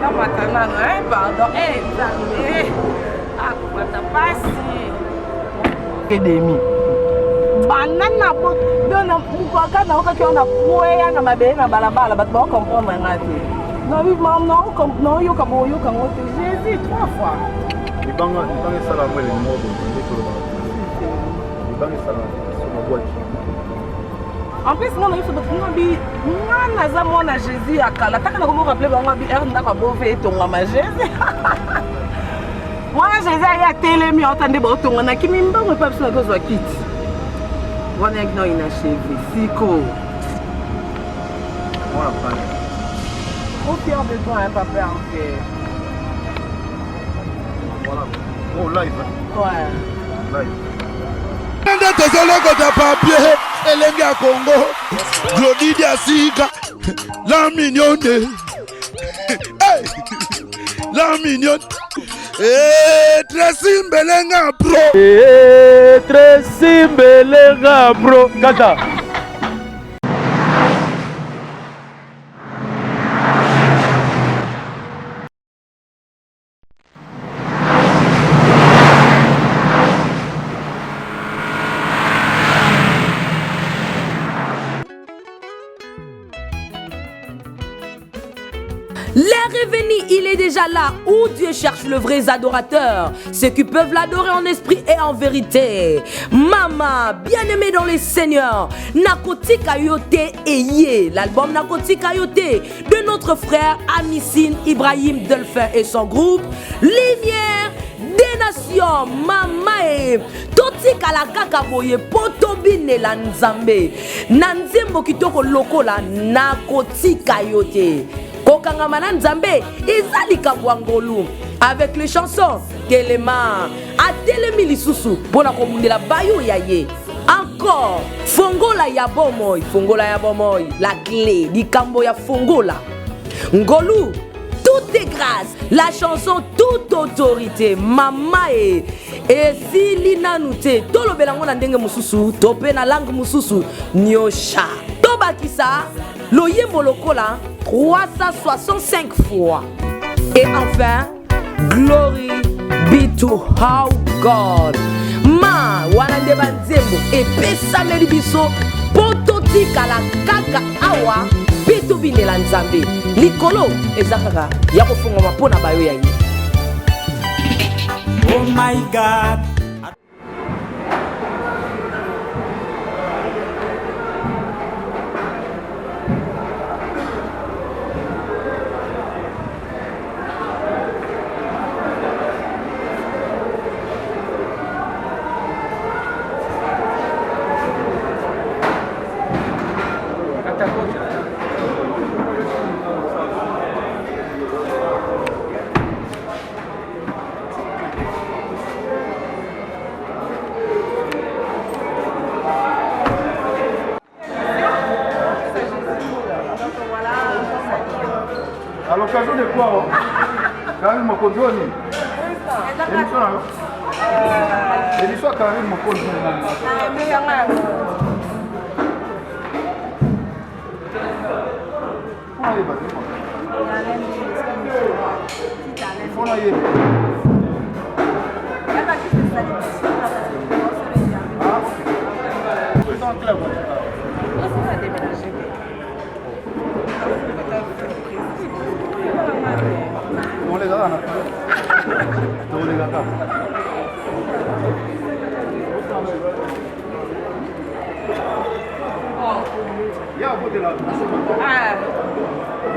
Namata nano, eh, pardon, eh, Nzambe, akomata pasi. Edemi. Banda na bo donc na mukaka naokaki wana kweya na mabele na balabala bato baocomprendre nga te naoyoka boyoka yango te jésus trois fois libanga libanga esala yango elengi moko boye nde tolobaka libanga esala mabwaki en plus nga nayebi bato nga bi nga naza mwana jésus ya kala taka nakomi rappele bango bi r ndako above etongama jésus mwana jésus aye atelemi aota nde baotonga nakimi mbongo epa biso nakozwa kiti wana yaki nao inachevé siko Trop fier de toi, hein, papa Hervé. Voilà. Oh, live. Hein? Ouais. Live. nde tozolokota papier elenge ya kongo glodi diasika la mignonne hey! la mignonne hey, Tracy Mbelenga bro hey, Tracy Mbelenga bro kata L'air est venu, il est déjà là où Dieu cherche le vrai adorateur, ceux qui peuvent l'adorer en esprit et en vérité. Mama, bien-aimée dans les seigneurs, Nakotika Yote Eye, l'album Nakotika Yote de notre frère Amissine Ibrahim Delphin et son groupe, Lumière des Nations, Mama e totikala kaka boye po tobinela Nzambe na nzembo kitoko lokola Nakotika yo te. Kokangama na Nzambe eza likambo ya ngolu. Avec les chansons Telema atelemi lisusu mpo na kobundela bayo ya ye. Encore fongola ya bomoi, fongola ya bomoi, la clé, likambo ya fongola. Ngolu, tout est grâce, la chanson toute autorité, mama e esili nanu te, tolobela yango na ndenge mosusu to mpe na langue mosusu, nyosha. Tobakisa loyembo lokola 365 fois. Et enfin, glory be to our God. Ma wana nde banzembo epesameli biso mpo totikala kaka awa mpe tobinela Nzambe. Likolo eza kaka ya kofungwama mpo na bayo ya ye. Oh my God. À l'occasion de quoi oh? Karine Mokonzi oyo nini? Émission na yo? Émission ya Karine Mokonzi. Faut nayeba.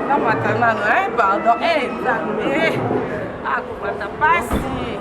Namata nano, eh, pardon, eh, Nzambe, akomata pasi.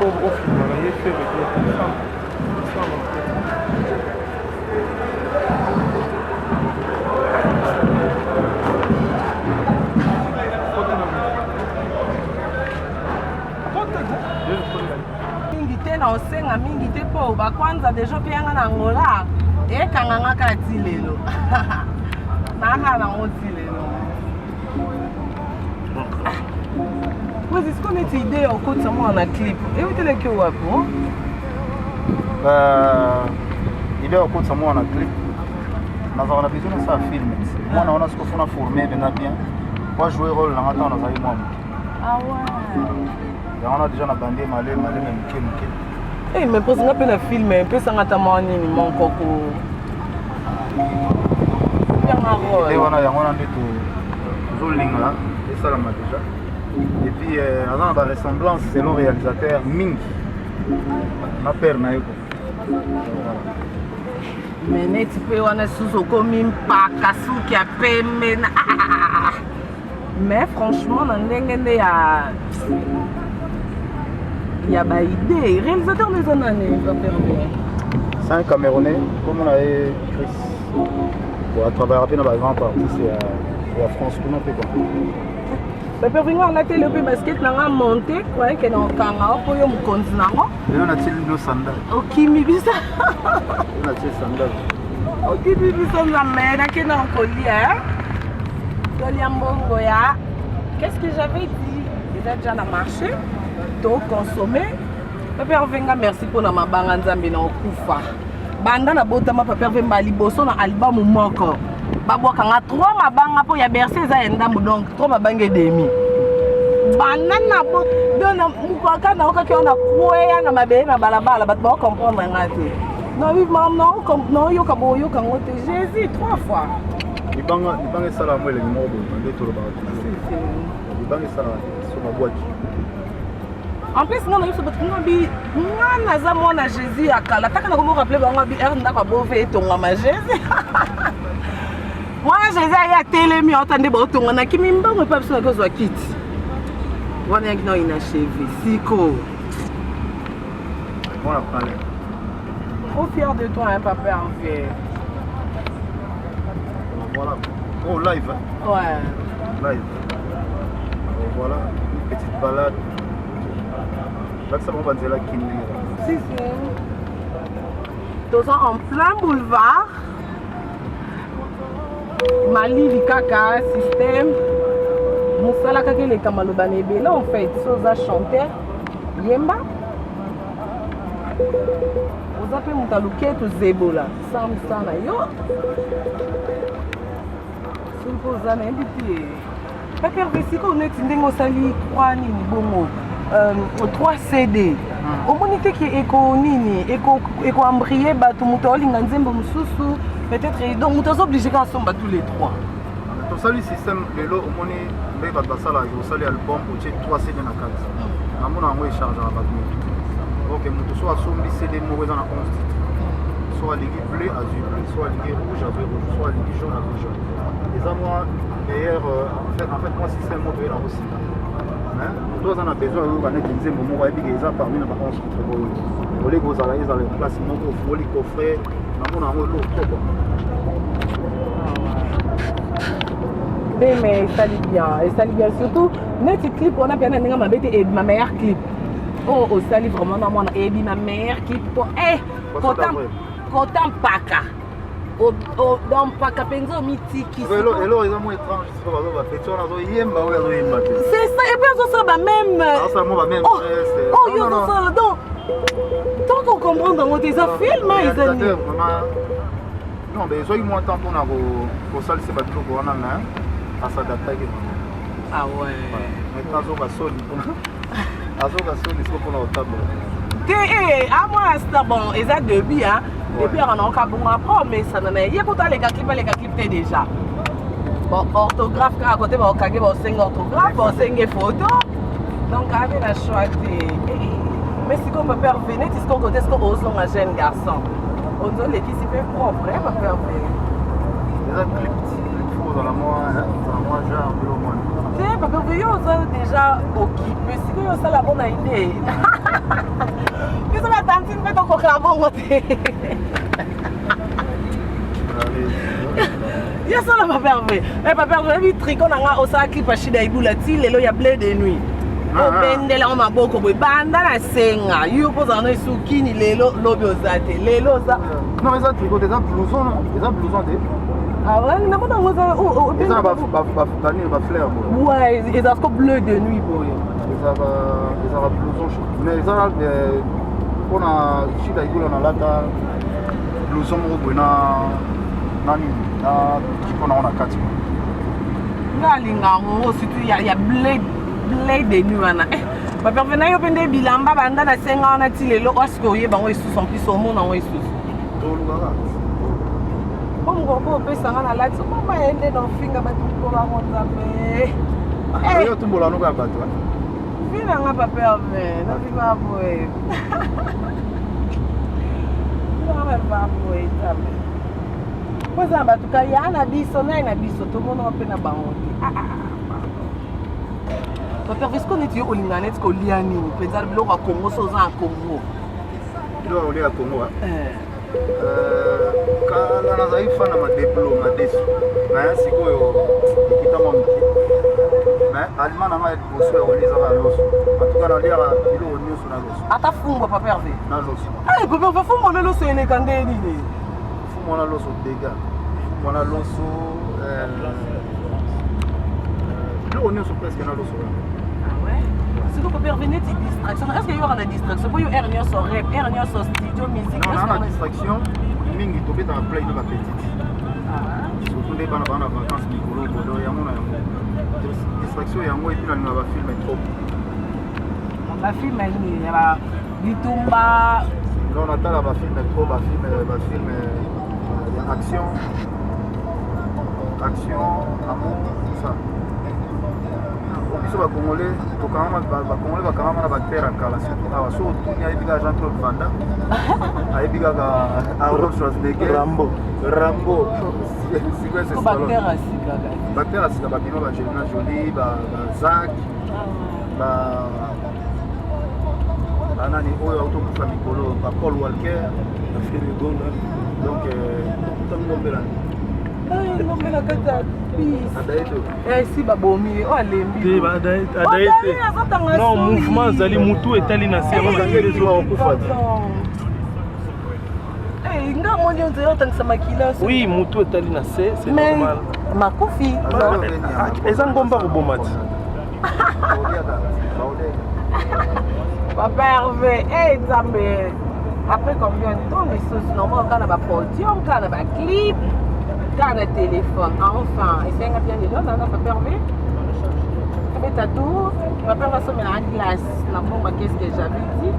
mpo ofilmaka ye Ferre bien te. Mingi te na osenga mingi te mpo bakwanza deja mpe yanga na Angola ekanga nga kaka ti lelo, naaka nango ti lelo. Ozi siko neti idée ya okotisa mwana na clip eutelaki yo wapi? Idée ya okotisa mwana na clip, nazalaka na besoin nasala film. Mwana wana siko fona forme mpenza bien po ajouer rôle nanga ntango nazali mwa moke. Yango wana déjà na bande maleme maleme, moke moke. Eh, mais mposa nga mpe na film epesanga ata mwa nini moko ko yanga idée rôle. Wana yango wana nde tozolinga esalama déjà. Et puis aza na baressemblance selon réalisateur mingi na père na ye ko. Mais neti mpe wana susu okomi mpaka suki ya pembe na ah. Mais franchement, na ndenge nde ya baidée réalisateur nde eza nani, baperbe? C'est un Camerounais, comme on avait Chris. Bon, à travers mpe na bagrand artiste ya France kuna mpe quoi. Baperbe, nga alateli yo mpe basket nanga monte croye ke na okanga o mpo yo mokonzi nango. Lelo natieli bino sandale. Okimi biso. Lelo natie sandale. Okimi biso. Nzambe, nakende na kolia, tolia mbongo ya qu'est-ce que j'avais dit, eza déjà na marché, toconsommer. Papa Herve nga, merci mpona mabanga. Nzambe, na okufa banda nabotama, papa Herve, mba liboso na albamu moko babwakanga trois mabanga mpo ya Bercy eza ya ndambu, donc trois mabanga edemi. Banda na bo donc na mokaka naokaki wana kweya na mabele na balabala, bato baocomprendre nga te. Naoyoka boyoka yango te. Jésus, trois fois. Libanga, libanga esalaka mo elengi moko boye nde tolobaka toujours, libanga esalaka so babwaki. En plus nga nayebi bato nga bi nga naza mwana Jésus ya kala taka nakomi rappeler bango bi ere ndako above etongama. Jésus, mwana Jésus aye atelemi aota nde baotonga nakimi mbongo epa biso, nakozwa kiti wana yaki na inachevé siko. Mwana palais. Trop fier de toi, hein, papa Hervé. Voilà, oh, live, hein? Ouais. Live. Alors, voilà une petite balade, lakisa bango banzela kini ndenge. Si, si. Toza en plein boulevard. Malili kaka système. Mosala kaka eleka maloba na ebele. En fait, so oza chanteur, yemba. Oza mpe moto aluke tozebola samsa na yo. So mpe oza nayebi te. Papa Hervé, sikoyo neti ndenge osali 3 nini bongo, 3 CD, omoni te ke eko nini, ekoembrouiller bato? Moto aolinga nzembo mosusu peut-être, donc moto aza obligé kaka asomba tous les trois. Tosali système lelo, omoni ndenge bato basalaka, osali album, otie 3 CD na kati. Namona yango echargeaka bato motu. Ok, moto so asombi CD moko eza na 11 titre, so alingi bleu azwi bleu, so alingi rouge azwi rouge, so alingi jaune azwi jaune. Eza mwa meilleur en fait mwa système moko toye nango sika. Moto aza na besoin ayoka neti nzembo moko, ayebi ke eza parmi na ba 11 titre oyo oleki kozala ezala place moko, ofungoli coffret, namona yango eloko trop quoi. Mpe mais esali bien, esali bien, surtout neti clip wana mpe na ndenge mabe te, ebima meilleur clip oyo osali vraiment na mwana, ebima meilleur clip po kota kota mpaka donc mpaka mpenza omitiki. Eloko eza mwa étrange, siko bazo bapeti wana azoyemba, oyo azoyemba te. C'est ça, et puis azosala bameme azosala mo bameme. Oyo ozosala, donc tant qu'on comprendre yango te, eza film, eza nini? Non, mais ezwaki mwa temps mpona kosalisa babiloko wana, mais asadaptaki. Ah ouais. Maintenant azoka soni, azoka soni siko mpona kotambola. Te, amwana star, bon, eza début, hein, début yaka naoka bongo, après omesana na ye. Ye kuta aleka clip, aleka clip te déjà. Bon, orthographe kaka kote baokangi, baosenga orthographe, baosenge photo, donc abe na choix te. Mais sikoyo papa Hervé, neti sikoyo kote sikoyo ozonga jeune garçon, ozolekisi mpe propre, papa Hervé. Eza clip, clip faut. ozala mwa ozala mwa genre bilo mwana. Te papa Hervé, yo oza déjà occupé, sikoyo osala mpo na idée. Biso batantine mpe tokokaka bongo te. Yo sala papa Hervé. Eh papa Hervé, oyebi tricot na nga osala clip ya Shida Ibula ti lelo ya bleu de nuit. Obendela ngo maboko boye banda na senga yo mpo ozala na esukini lelo lobi oza te lelo oza. Non, eza tricot te, eza blouson, non? Eza blouson te. Ah ouais, namona yango eza oh, oh, Eza na banini, bafleur boye. Ouais, eza siko bleu de nuit boye. Ezalaka blouson, mais eza mpona Shida Ibula nalata blouson moko boye na nini na tricot nango na kati. Nga alinga yango surtout ya bleu de nuit wana. Eh, papa Hervé, na yo mpe nde bilamba banda na senga wana ti lelo oske oyeba yango lisusu, en plus omona yango lisusu. Tolukaka. Po mokoko opesanga na lati mama ye nde na ofinga bato mikolo yango Nzambe. Oyo otumbola noko ya bato. Vi na nga papa Hervé, nabima boye. Vi na nga boye Nzambe. Po eza na bato ka ya na biso nai na biso tomonaka mpe na bango te. Ah, ah, ah, pardon. Papa Hervé, siko neti yo olinga neti kolia nini mpenza biloko ya Congo so oza na Congo? Biloko ya kolia ya Congo? Kala nazali fan na madeblo madesu, mais sikoyo ekita mwa moke. Mais aliment na ngai ya liboso ya kolia ezaka ya loso. En tout cas naliaka biloko nyonso na loso. Ata fumbwa, papa Hervé? Na loso. Eh, papa Hervé, fumbwa na loso eleka nde nini? Fumbwa na loso dega, fumbwa na loso, biloko nyonso presque na loso wana. Siko papa Hervé, neti distraction, est ce que yoka na distraction po yo aire nyonso rep, aire nyonso studio, musique? Non, naa na distraction mingi, tobetaka play na bapetite, surtout nde bana baa na vacance mikolo bodo yango na yango distraction yango. Et puis nalinga bafilm trop. Bafilm nini, ya bitumba? Non, natala bafilm trop, bafilm ya action, action, amour, tout ça. Biso bacongolais tokangama, bacongolais bakangama na baacteur ya kala, surtout awa. So otuni, ayebi kaka Jean Claude Van Damme, ayebi kaka Arnold Schwarzenegger. Rambo. Rambo. Ko baacteur ya sika? Baacteur ya sika babima, baAngelina Jolie, bazak, banani oyo autokufa mikolo, baPaul Walker. Donc tokuta ngombela. Ngombe na kati ya bisi. Adaye te. Esi babomi ye oyo alembi. Te, adaye te. Non, mouvement ezali mutu etali na se. Okufa te. Nga moni nzela otangisa makila. Oui, mutu etali na se, c'est normal. Makufi. Eza ngomba koboma ti. Papa Hervé, eh Nzambe, après combien de temps lisusu normal kaka na bapodium, kaka na baclip, kaka na téléphone? Enfin esenga bien lelo nana papa Hervé tobeta tour. Papa Hervé asomela glace na mbongo. Qu'est-ce que j'avais dit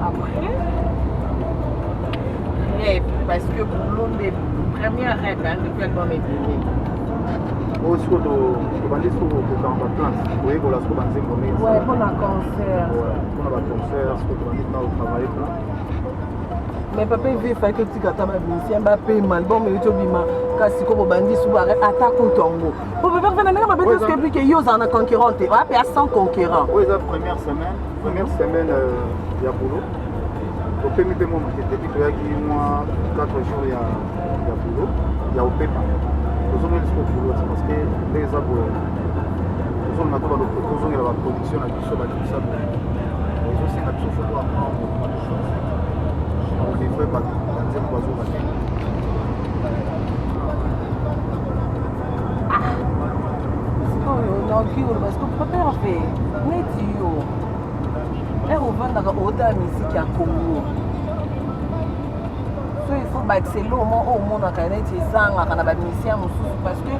après? Rep, parce que boulot nde première rep, hein, depuis album ebimi. Oyo sikoyo tobandi sikoyo kokanga baplante, koyekola sikoyo banzembo ndenge. Ouais, mpona concert. Mpona baconcert sikoyo tobandi na kotravaille plan. Mais papa Hervé, efaki otika ata bamusicien bapema. Album euti obima, kasi ko bobandi su ata kutu yango po papa Hervé na ndenge mabe te soki ebiki yo ozala na concurrent te, oya mpe ya sans concurrent. Oyo eza première semaine ya boulot. Topemi mpe mwa moke depuis toyaki, mwa 4 jours ya boulot ya opepa. Tozongeli sikoyo boulot te, parce que nde eza boye, tozolinga to tozongela baproduction na biso balibisa boye. Ezosenga biso faut toapprendre na kolivre bato banzembo bazoba te. Sikoyo naoki koloba siko papa Hervé, neti yo ere ovandaka otala miziki ya Congo, so il faut bakisa eloko moko oyo omonaka neti ezangaka na bamusicien mosusu, parce que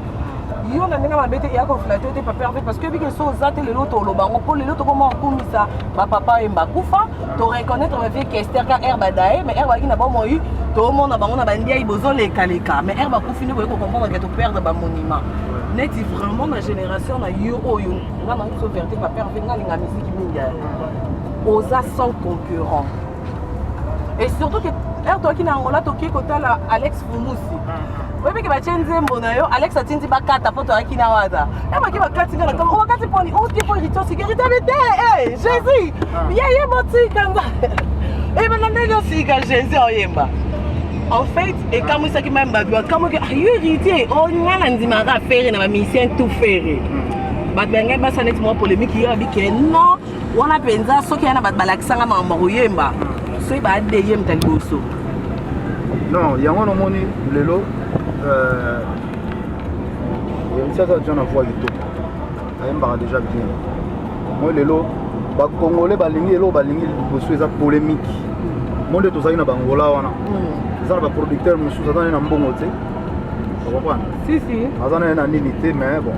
yo na ndenge mabe te eya koflatter te, papa Hervé, parce que ebike so oza te lelo toloba yango mpo lelo tokoma kokumisa bapapa oyo bakufa, toreconnaître bavie Kester ka aire badaye, mais aire bazalaki na bomoi toomona bango na bandiai bozolekaleka, mais aire bakufi nde boye kocomprendre ke toperdre bamonument. Neti vraiment na génération na yo oyo, nga na biso vérité, papa Hervé, nga alinga misiki mingi, oza sans concurrent. Et surtout que heure toyaki na Angola, toki kotala Alex Fumusi, oyebi ke batie nzembo na yo. Alex atindi bakata mpo toyaki na Wata, ebaki bakati nga na kama bakati mponi oti mpo héritier sécurité abi te. Jésus ye ye botika nza ebanda ndenge osika Jésus oyemba. En fait, ekamwisaki meme bato, bakamwaki: yo Héritier nga na ndimaka Ferre na bamusicien tout Ferre. Bato bangai basala neti mwa polémique. Yo abi ke non, wana mpenza soki ya na bato balakisanga makambo koyemba, soki baadeye moto ya liboso. Non, yango namoni lelo Héritier aza déjà na voix kitoko, ayembaka déjà bien. Moi lelo Bacongolais balingi eloko, balingi liboso eza polémique. Mo nde tozali na bangola wana, eza na baproducteur mosusu aza naye na mbongo te, ocomprendre? Si, si. Aza naye na nini te, mais bon,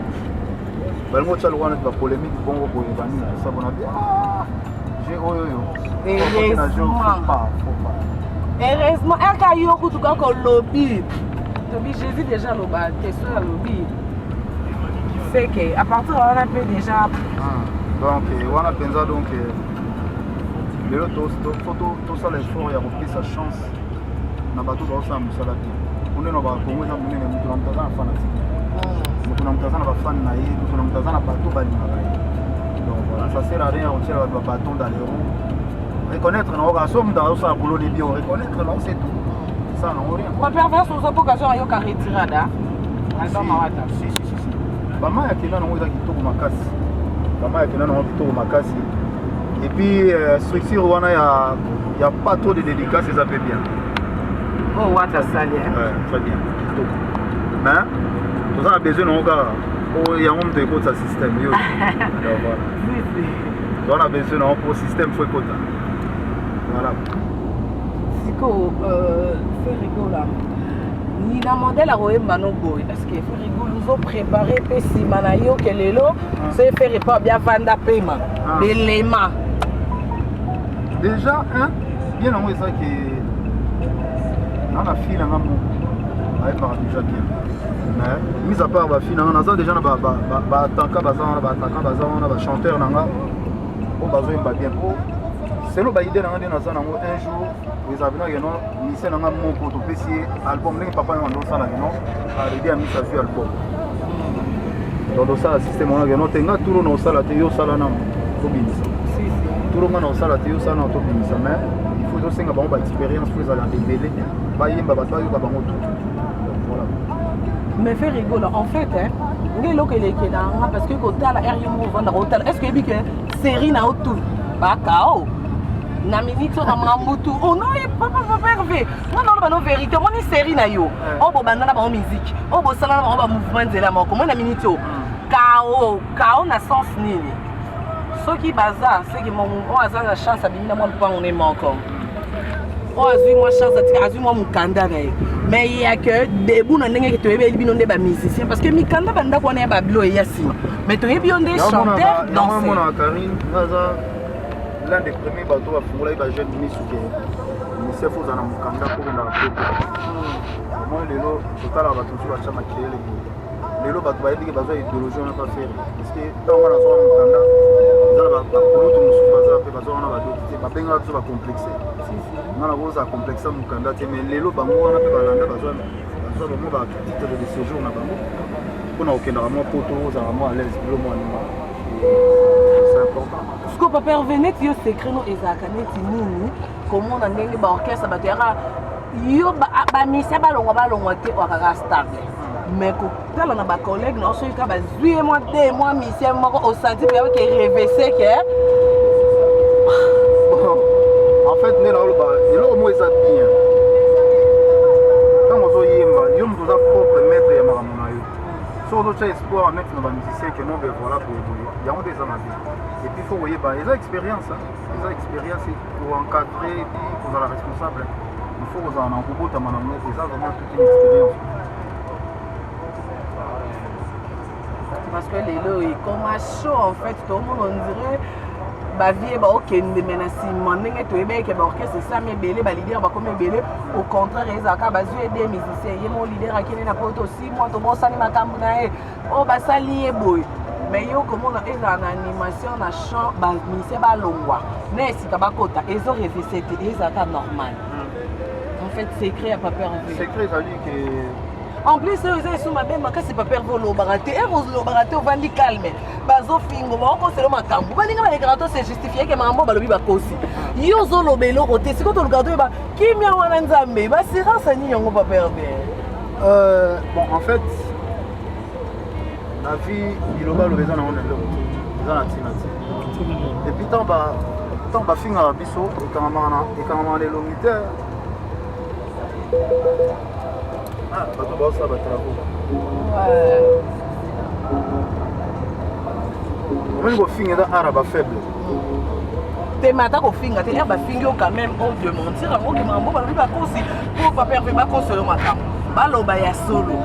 balingi otya lokwa neti bapolémique bongo boye banini tosabona bi je oyo oyo. Heureusement. Pas, faut pas. Heureusement aka yo kutu kaka olobi tobi Jésus déjà aloba te. So alobi, c'est que à partir wana mpe déjà. Ah, donc wana mpenza, donc lelo faut tosala effort ya kopesa chance na bato baosala mosala te. Po ndenge na Bakongo eza monene, moto na moto aza na fanatique, moto na moto aza na bafan na ye, moto na moto aza na bato balingaka ye. Donc voilà, ça sert à rien kotiela bato babâton dans les roues. Reconnaître nango kaka so moto azosala boulot de bien, reconnaître nango, c'est tout, ça nango rien. Baperverse oza mpo occasion ayoka Retirada, album awata. Si, si, si, si. Bama ya kenda nango eza kitoko makasi, bama ya kenda nango kitoko makasi. Et puis structure wana ya pas trop de dédicace eza mpe bien. Oyo Wata asali? Ouais, très bien, kitoko, mais toza na besoin nango kaka oyo yango moto ekotisa système yo. Donc voilà, toza na besoin nango po système faut ekota, voilà. Sikoyo Ferre Gola nina modèle akoyemba no boye parce que Ferre Gola ozoprépare mpe nsima na yo ke lelo so Ferre mpo abia vanda pema belema. Déjà un bien nango eza ke na na fille nanga moko ayembaka déjà bien, mais mis à part bafille nanga, naza déjà na baattaquant baza wana, baattaquant baza wana, bachanteur nanga oyo bazoyemba bien. Po selo baidée nanga nde naza nango, un jour ezala mpena keno mise nanga moko topesi ye album ndenge papa yango andosala keno aredi ya misi azwi album. Donc tosala système wana keno te nga turo na osala te, yo osala nano tobimisa turo, nga na osala te, yo osala nano tobimisa. Mais il faut tosenga bango baexpérience, faut ezala ebele, bayemba, bato bayoka bango tout. Donc voilà. Mais Ferre Gola, en fait, hein, nge eloko eleke na nga parce que kotala aire yo moko ovandaka otala, est ce que oyebi ke série na yo tout bakao na minute oyo na makambo tu onoye papa papa Hervé, nga naoloba no vérité. Omoni série na yo oyo bobanda na bango musique, oyo bosala na bango bamouvement nzela moko, moi na minute oyo kao kao na sens nini? Soki baza seki oyo aza na chance abimi na mwa lupango ne moko, oyo azwi mwa chance atika azwi mwa mokanda na ye, mais ya ke debu na ndenge toyebeli bino nde bamusicien, parce que mikanda bandako wana ya babilo eya nsima, mais toyebi yo nde chanteur, danseur. Monaka Karine, naza l'un des premiers bato bafungolaki bajeune misu ke musicien faut ozala na mokanda mpo okendaka poto. Omoi lelo totalaka bato mosusu batya makelele boye, lelo bato bayebi ke bazwa idéologie wana pa Ferre, parce que ntango wana azwaka mokanda, eza na bakulutu mosusu baza mpe bazwa wana badoki te, babengaka biso bacomplexe. Nga na kozala complexe ya mokanda te, mais lelo bango wana mpe balanda, bazwa bango batitre de séjour na bango mpona kokendaka mwa poto, ozalaka mwa à l'aise, bilo mwa nima, c'est important. Siko papa Hervé, neti yo secret no ezalaka neti nini komona ndenge baorchestre bato yaka yo bamisia balongwa balongwa te, okaka stable, mais kotala na bacollègue na soki kaka bazwi ye mwa de mwa misien moko, osanti mpe ke revese ke? Bon, en fait nde naoloba eloko moko eza bien: ntango ozoyemba, yo moto oza propre maître ya makambo na yo. Soki ozotya espoir neti na bamusicien ke non, ben voilà, boyeboye, yango nde eza mabe. Et puis faut koyeba eza expérience, eza expérience koencadre et puis kozala responsable. Il faut kozala na kobotama nango, eza vraiment toute une expérience. Parce que lelo ekoma chaud, en fait tomona on dirait bavie baokende me na nsima ndenge toyebi eke baorchestre esami ebele, baleader bakomi ebele. Au contraire, ezalaka bazwi ede musicien ye mo leader akende na poto 6 mois, tobosani makambo na ye oyo basali ye boye. Mais yo komona ezala na animation na chant, bamusicien balongwa na esika bakota, ezo revese te, ezalaka normal. En fait, secret ya Papa Hervé? Secret ezali ke En plus, oyo eza esu mabe makasi. Papa Hervé, olobaka te, ere olobaka te, ovandi calme, bazofingo, baokosela makambo, baninga balekaka to se justifie ke makambo balobi bakosi. Yo ozoloba eloko te. Sikoyo tolukaka toyeba kimia wana, Nzambe bassurance nini yango, Papa Hervé? Bon, en fait, na vie, bilobaloba eza nango na eloko te, eza na ntina te. Et puis ntango bafingaka biso, ekangamaka na elongi te. Ah, bato baosala batravaux, omoni, kofinga eza art ya bafaible. Te, mais ata kofinga te, ere bafingi yo, quand même odémentir yango ke makambo balobi bakosi, po Papa Hervé bakosolo makambo baloba ya solo.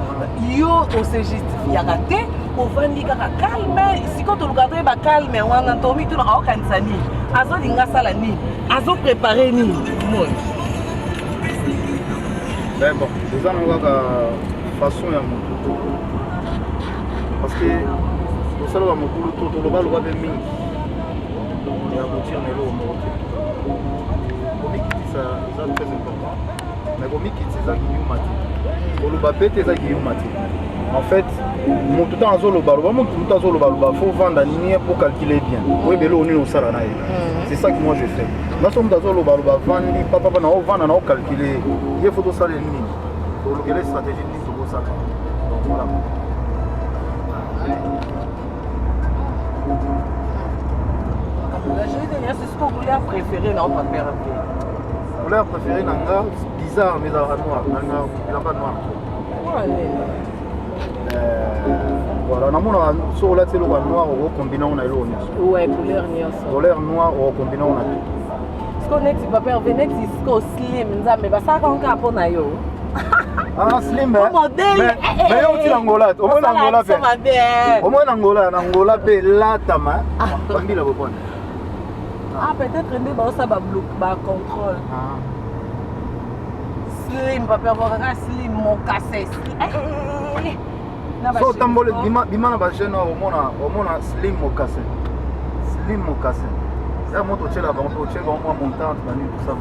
Yo ose justifiaka te, ovandi kaka calme. Sikoyo tolukaka toyeba calme wana, tomituna aokanisa nini, azolinga asala nini, azoprépare nini moi? Ben bon, eza nango kaka façon ya motu, parce que tosala bamokulu to tolobaloba mpe mingi ya aboutir na eloko moko te. Komikitisa eza très important, mais komikitisa eza kiyuma te, koloba pe te eza kiyuma te. En fait, motu ntango azolobaloba, motu azolobaloba, faut vanda nie pour calculer bien, oyeba eloko nini osala na ye. C'est ça que moi je fais. Nga so moto azolobaloba, vandi papapa na ovanda na ocalcule ye, faut tosala nini, tolukela stratégie nini tokosala. Donc voilà. Siko couleur préférée na Papa Hervé? Couleur préférée na nga, bizarre, mais ezalaka noir. Nanga bilamba noir. Voilà, namonaka soki olati eloko ya noir, okokombine yango na eloko nyonso. Ouais, couleur nyonso. Couleur noir, okokombine yango na tout. Siko neti Papa Hervé, neti siko slim, Nzambe basalaka ngo kaka mpo na yo. Ah, slim. Modèle. Mais yo oti na Ngola, omoi na Ngola mpe, omoi na Ngola, na Ngola mpe elatama bambila bopona. Ah, peut-être nde baosala bacontrôle. Slim, Papa Hervé, kaka slim mokase. So otamboli, bima na bajeune oyo, omona, omona slim mokase, slim mokase ya moto otyela bango mpe otyela bango mwa montante, banini, tout ça.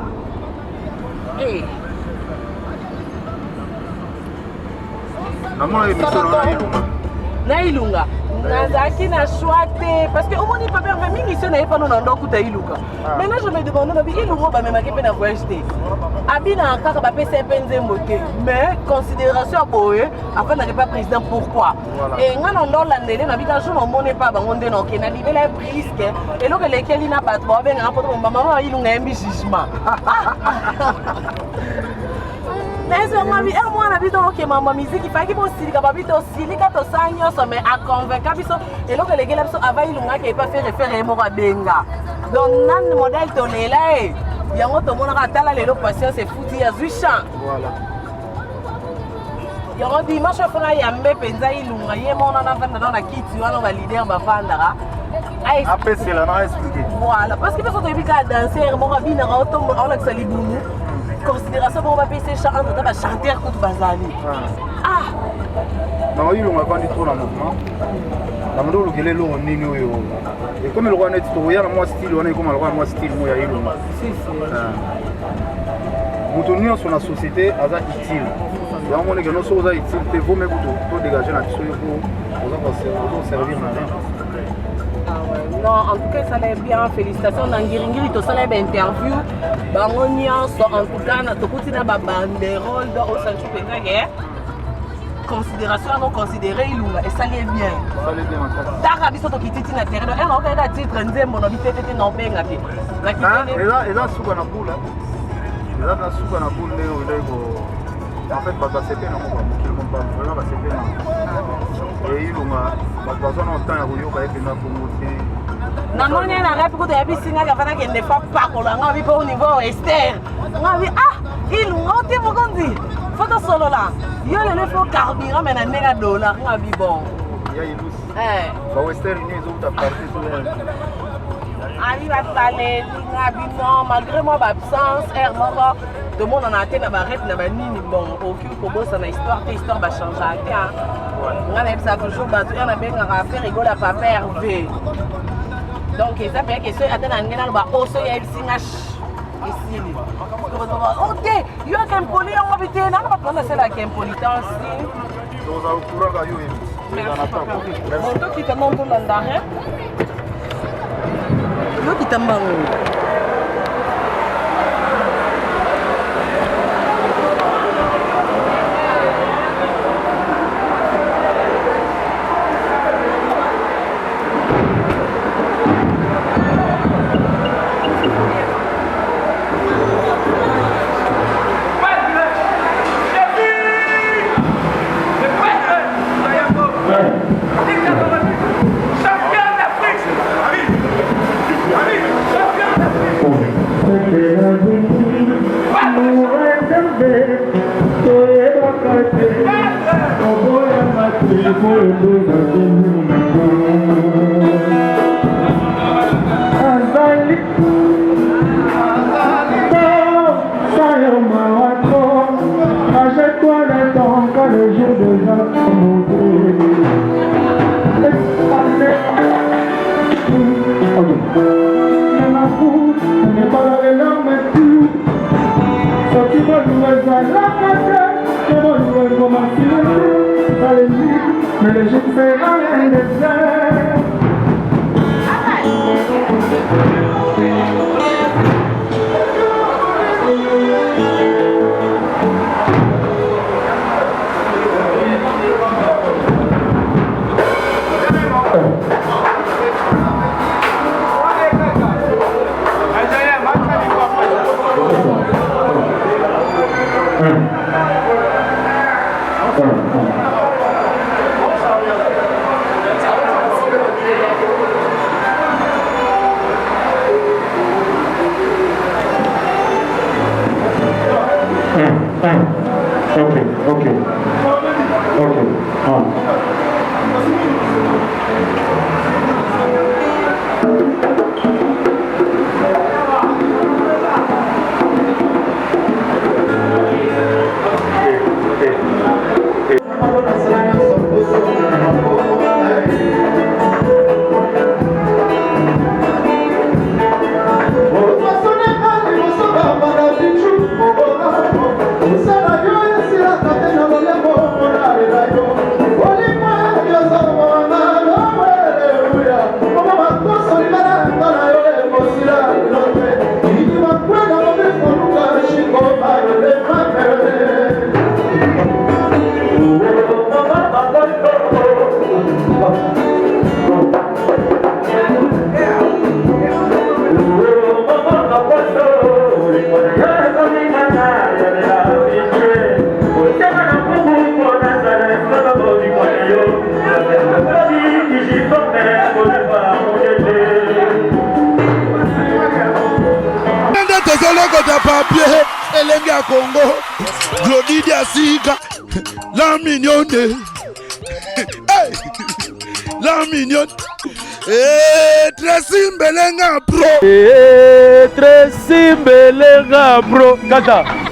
Namona émission na Ilunga. Na Ilunga nazalaki na choix te, parce que omoni, Papa Hervé, mingi so naye pano na ndokuta Iluka. Maintenant je me demande, nabi Ilunga bamemaki mpe na voyage te, abinaka kaka, bapesa ye mpe nzembo te, mais considération ya boye afandaki pa président, pourquoi? E nga na ndolandele nabika jour namoni epa bango nde naoke na libela ye priske eloko elekeli na bato babengaka mpo bamama Ilunga yembi jugement. Nazongami e mwana biso okemama miziki faki bosilika, babi tosilika, tosala nyonso, mais aconvainca biso. Eloko elekela biso ava Ilungaki epa Ferre, Ferre ye moko abenga. Donc nani modèle tolela ye yango, tomonaka atala lelo patience efuti, azwi champ. Yango dimanche ofona yambe mpenza Ilunga ye mona navanda nao na kiti wana baleader bavandaka. Apesela na expliqué. Voilà, parce que biso toyebi kaka danser moko abinaka, aolakisa libumu. Considération bongo bapesa champ entre ta bachanteur kutu bazali. Ah. Nango Ilunga avandi trop na mouvement, na mondo olukela eloko nini oyo ekomi lokola neti tokoya na mwa style wana, ekoma lokola mwa style moko ya Ilunga. Moto nyonso na société aza utile. Yango moneke no, soki oza utile te, vaut mieux kutu todégage na biso yo, po ozoservir na rien. Ah ouais. Non, en tout cas, ça allait bien. Félicitations. Na Ngiringiri, tosala ba interview. Bango nyonso, en tout cas, na tokuti na ba banderole do osantu penza ke considération yango considéré Ilunga esali ye bien. Esali bien makasi. Taka biso tokiti ti na terrain, donc ere okayeka titre nzembo na bitete te na obenga te. Eza suka na boule, eza na suka na boule ndenge okendaki ko. En fait, bato basepe nango, mokili mobimba vraiment basepe na Ilunga. Bato bazwa na temps ya koyoka ye mpenza bongo te. Namoni ye na rep kutu, ayebisi ngaki afana kende fa pakola nga bi mpo au niveau ester nga bi. Ah, Ilunga ote mokonzi, fo tosolola yo lelo, fo carburant me na ndenge ya dollar nga bi bon. Ya ilusi ba Western Union ezouta partout. Ami bato baleli nga bino malgré mwa baabsence heure moko tomonana te na barete na banini. Bon, okoki kobosana histoire te, histoire bachangeaka te. Nga nayebisaka toujours bato, heure nabengaka Ferre Gola papa Hervé, donc eza mpenza question ata na ndenge naloba o soki yayebisi nga esili o te, yo aka impoli yango bi te nanga bato wana asalaka impolitence. Tozala courant yo Bon, tokita no tolanda re yokita mbango. Nde tozolokota papier elenge ya Congo Glodidi asika la mignonne. Hey! La mignonne. Eh, Tracy Mbelenga pro. Eh, Tracy Mbelenga bro. Kata.